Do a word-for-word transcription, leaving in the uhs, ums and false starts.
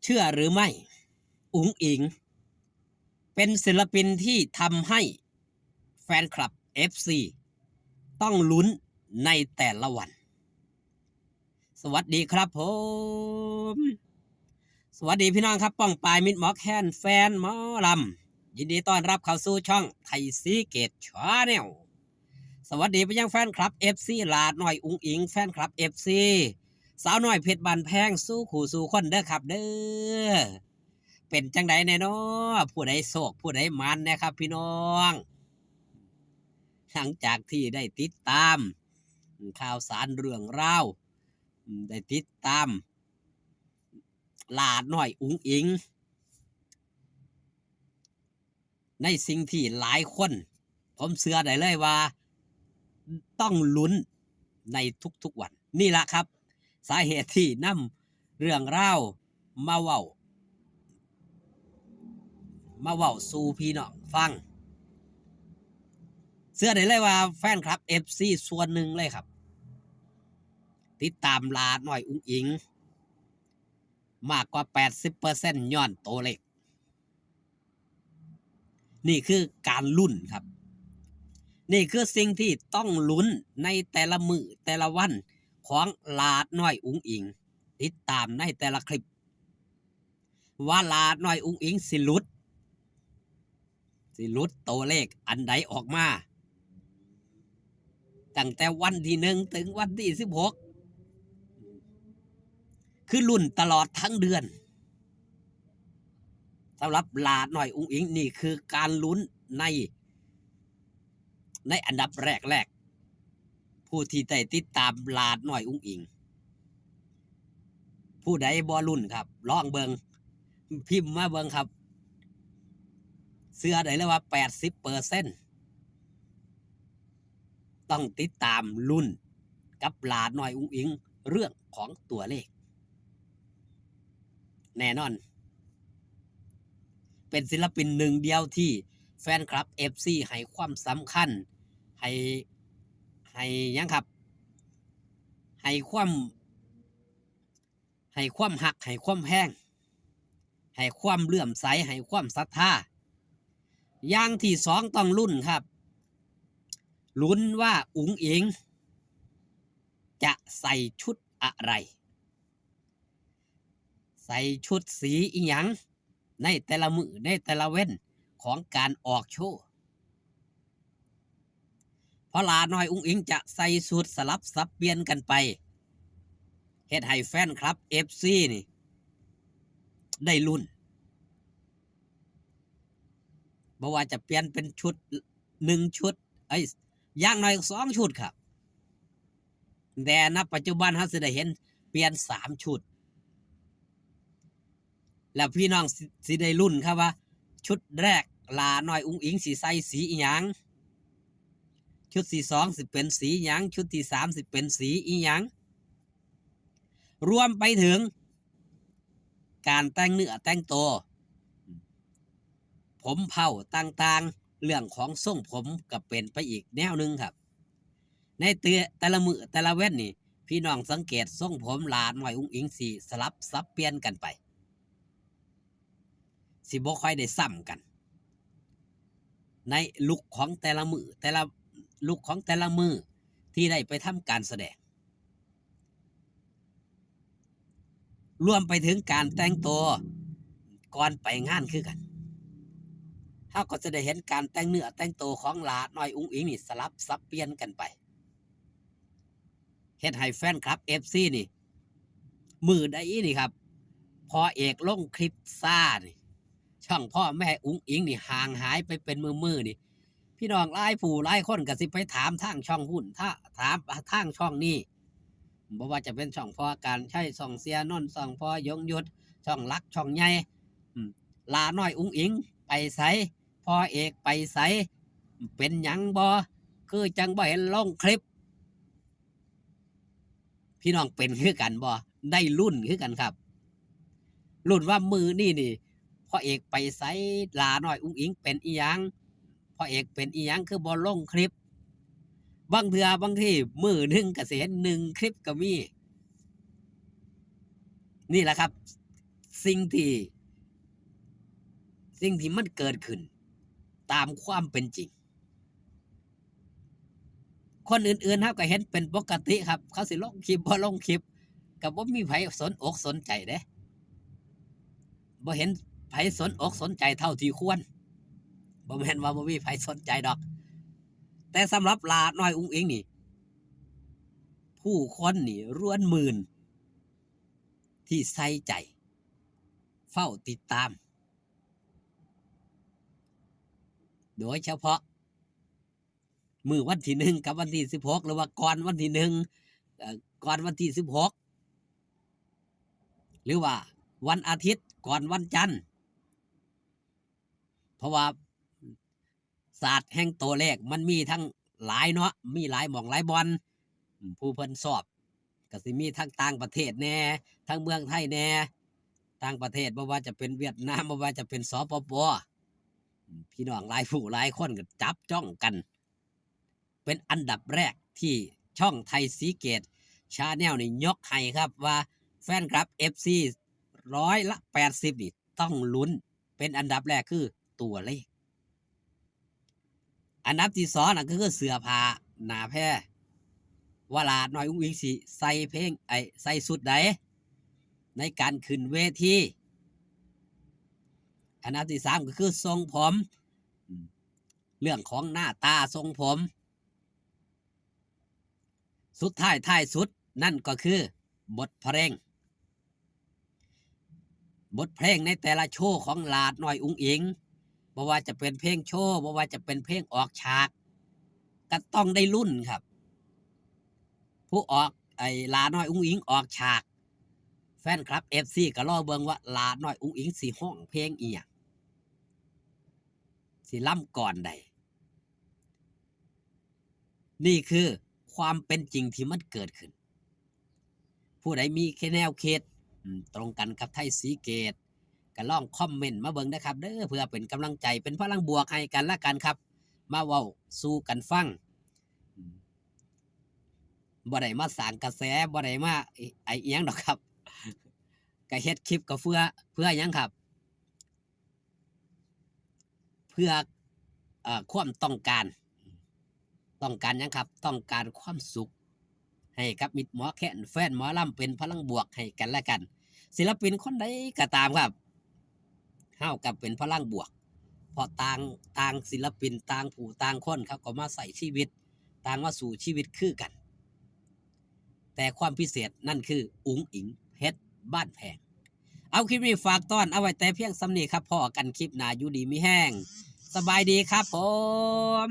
เชื่อหรือไม่ อุ๋งอิ๋ง เป็นศิลปินที่ทำให้แฟนคลับ เอฟซี ต้องลุ้นในแต่ละวัน สวัสดีครับผม สวัสดีพี่น้องครับ ป้องปายมิตรหมอแคน แฟนหมอลำ ยินดีต้อนรับเข้าสู่ช่องไทยซีเกตชาแนล สวัสดีไปยังแฟนคลับ เอฟซี หลาน้อยอุ๋งอิ๋ง แฟนคลับ เอฟซี สาวน้อยเพชรบ้านแพง สู่คู่สู่คนเด้อครับเด้อ เป็นจังใดแน่นอ ผู้ใดโชค ผู้ใดหมานแน่ครับพี่น้อง หลังจากที่ได้ติดตามข่าวสารเรื่องราว ได้ติดตามหลาน้อยอุ๋งอิ๋ง ในสิ่งที่หลายคน ผมเชื่อได้เลยว่า ต้องลุ้นในทุกๆวัน นี่ละครับ สาเหตุที่นำเรื่องราวมาเว้า มาเว้าสู่พี่น้องฟัง เชื่อได้เลยว่าแฟนคลับ เอฟซี ส่วนหนึ่งเลยครับ ติดตามหลาน้อยอุ๋งอิ๋ง มากกว่า แปดสิบเปอร์เซ็นต์ ย้อนตัวเลข นี่คือการลุ้นครับ นี่คือสิ่งที่ต้องลุ้นในแต่ละมื้อแต่ละวันของหลาน้อยอุ๋งอิ๋ง ติดตามในแต่ละคลิป ว่าหลาน้อยอุ๋งอิ๋งสิหลุด สิหลุดตัวเลขอันใดออกมา ตั้งแต่วันที่หนึ่งถึงวันที่สิบหก คือลุ้นตลอดทั้งเดือน สำหรับหลาน้อยอุ๋งอิ๋ง นี่คือการลุ้นใน ในอันดับแรกๆ ผู้ที่ได้ติดตามหลาน้อยอุ๋งอิ๋ง ผู้ใดบ่ลุ้นครับ ลองเบิ่ง พิมพ์มาเบิ่งครับ เชื่อได้เลยว่า แปดสิบเปอร์เซ็นต์ ต้องติดตามลุ้นกับหลาน้อยอุ๋งอิ๋ง เรื่องของตัวเลข แน่นอน เป็นศิลปินหนึ่งเดียวที่แฟนคลับ เอฟซี ให้ความสำคัญ ให้ ให้หยังครับ ให้ความ ให้ความฮัก ให้ความแพง ให้ความเลื่อมใส ให้ความศรัทธา อย่างที่สองต้องลุ้นครับ ลุ้นว่าอุ๋งอิ๋ง จะใส่ชุดอะไร ใส่ชุดสีอิหยัง ในแต่ละมื้อ ในแต่ละเว็นของการออกโชว์ เพราะหลาน้อยอุ๋งอิ๋งจะใส่ชุดสลับสับเปลี่ยนกันไป เฮ็ดให้แฟนคลับ เอฟซี นี่ ได้ลุ้น บ่ว่าจะเปลี่ยนเป็นชุดหนึ่งชุด เอ้ย อย่างน้อยสองชุดครับ แต่ณปัจจุบันเราสิได้เห็นเปลี่ยนสามชุด แล้วพี่น้องสิ สิได้ลุ้นครับว่า ชุดแรกหลาน้อยอุ๋งอิ๋งสิใส่สีอิหยัง ชุดที่สองสิเป็นสีหยัง ชุดที่สามสิเป็นสีอิหยัง รวมไปถึง การแต่งเนื้อแต่งตัว ผมเผ่าต่างๆ เรื่องของทรงผมก็เป็นไปอีกแนวหนึ่งครับ ในแต่ แต่ละมื้อแต่ละเว็นนี่ พี่น้องสังเกตทรงผมหลาน้อยอุ๋งอิ๋งสิสลับสับเปลี่ยนกันไป สิบ่ค่อยได้ซ้ำกัน ในลุคของแต่ละมื้อ แต่ละลุคของแต่ละมื้อที่ได้ไปทำการแสดง รวมไปถึงการแต่งตัวก่อนไปงานคือกัน เราก็จะได้เห็นการแต่งเนื้อแต่งตัวของหลาน้อยอุ๋งอิ๋งนี่สลับสับเปลี่ยนกันไป เฮ็ดให้แฟนคลับ เอฟซี นี่ มื้อใดนี่ครับ พ่อเอกลงคลิปซ่านี่ ช่องพ่อแม่อุ๋งอิ๋งนี่ห่างหายไปเป็นมื้อๆ นี่ พี่น้องหลายผู้หลายคนก็สิไปถามทางช่องหุ้น ถ้าถามทางช่องนี้ บ่ว่าจะเป็นช่องพ่อกานต์ชัย ช่องเสียนนท์ ช่องพ่อยงยุทธ ช่องหลัก ช่องใหญ่ อืม หลาน้อยอุ๋งอิ๋งไปไส พ่อเอกไปไส เป็นหยังบ่ คือจั่งบ่เห็นลงคลิป พี่น้องเป็นคือกันบ่ ได้ลุ้นคือกันครับ ลุ้นว่ามื้อนี้นี่ พ่อเอกไปไส หลาน้อยอุ๋งอิ๋งเป็นอิหยัง พ่อเอกเป็นอิหยังคือบ่ลงคลิป บางเทื่อบางทีมื้อหนึ่งก็สิเห็นหนึ่งคลิปก็มี นี่แหละครับ สิ่งที่ สิ่งที่มันเกิดขึ้นตามความเป็นจริง คนอื่นๆ เฮาก็เห็นเป็นปกติครับ เขาสิลงคลิปบ่ลงคลิป ก็บ่มีไผสนอกสนใจเด้ บ่เห็นไผสนอกสนใจเท่าที่ควร บ่แม่นว่าบ่มีไผสนใจดอก แต่สำหรับหล้าน้อยอุ๋งอิ๋งนี่ ผู้คนนี่ล้วนหมื่นที่ใส่ใจ เฝ้าติดตาม โดยเฉพาะ มื้อวันที่หนึ่งกับวันที่สิบหก หรือว่าก่อนวันที่หนึ่ง เอ่อ ก่อนวันที่สิบหก หรือว่าวันอาทิตย์ก่อนวันจันทร์ เพราะว่าศาสตร์แห่งตัวเลขมันมีทั้งหลายเนาะ มีหลายหม่องหลายบ่อน อืม ผู้เพิ่นสอบ ก็สิมีทั้งต่างประเทศแหน่ ทั้งเมืองไทยแหน่ ต่างประเทศ บ่ว่าจะเป็นเวียดนาม บ่ว่าจะเป็น สปป อืม พี่น้องหลายผู้หลายคนก็จับจ้องกัน เป็นอันดับแรกที่ช่องไทยศรีเกต Channel นี่ยกให้ครับว่าแฟนคลับ เอฟซี ร้อยละแปดสิบนี่ต้องลุ้น เป็นอันดับแรกคือตัวเลข อันดับที่สองน่ะก็คือเสื้อผ้าหน้าแพร ว่าหล้าน้อยอุ๋งอิ๋งสิใส่เพลง ไอ้ ใส่ชุดใดในการขึ้นเวที อันดับที่สามก็คือทรงผม อืม เรื่องของหน้าตาทรงผม สุดท้ายท้ายสุดนั่นก็คือบทเพลง บทเพลงในแต่ละโชว์ของหล้าน้อยอุ๋งอิ๋ง บ่ว่าจะเป็นเพลงโชว์ บ่ว่าจะเป็นเพลงออกฉาก ก็ต้องได้ลุ้นครับ ผู้ออก ไอ้หล้าน้อยอุ๋งอิ๋งออกฉาก แฟนคลับ เอฟซี ก็รอเบิ่งว่าหล้าน้อยอุ๋งอิ๋งสิฮ้องเพลงอีหยัง สิลำก่อนใด นี่คือความเป็นจริงที่มันเกิดขึ้น ผู้ใดมีแนวคิด อืม ตรงกันกับไทยศรีเกต ก็ลองคอมเมนต์มาเบิ่งนะครับเด้อ เพื่อเป็นกำลังใจ เป็นพลังบวกให้กันและกันครับ มาเว้าสู่กันฟัง อืม บ่ได้มาสร้างกระแส บ่ได้มาไอ้อิหยังดอกครับ ก็เฮ็ดคลิปก็เพื่อ เพื่อหยังครับ เพื่อ เอ่อ ความต้องการ ต้องการหยังครับ ต้องการความสุข ให้กับมิตรหมอแคน แฟนหมอลำ เป็นพลังบวกให้กันและกัน ศิลปินคนใดก็ตามครับ เฮาก็เป็นพลังบวก เพราะต่าง ต่างศิลปิน ต่างผู้ต่างคน เขาก็มาใช้ชีวิต ต่างมาสู้ชีวิตคือกัน แต่ความพิเศษนั่นคืออุ๋งอิ๋งเพชรบ้านแพง เอาคลิปนี้ฝากต้อนเอาไว้แต่เพียงส่ำนี้ครับ พ้อกันคลิปหน้า อยู่ดีมีแฮง สบายดีครับผม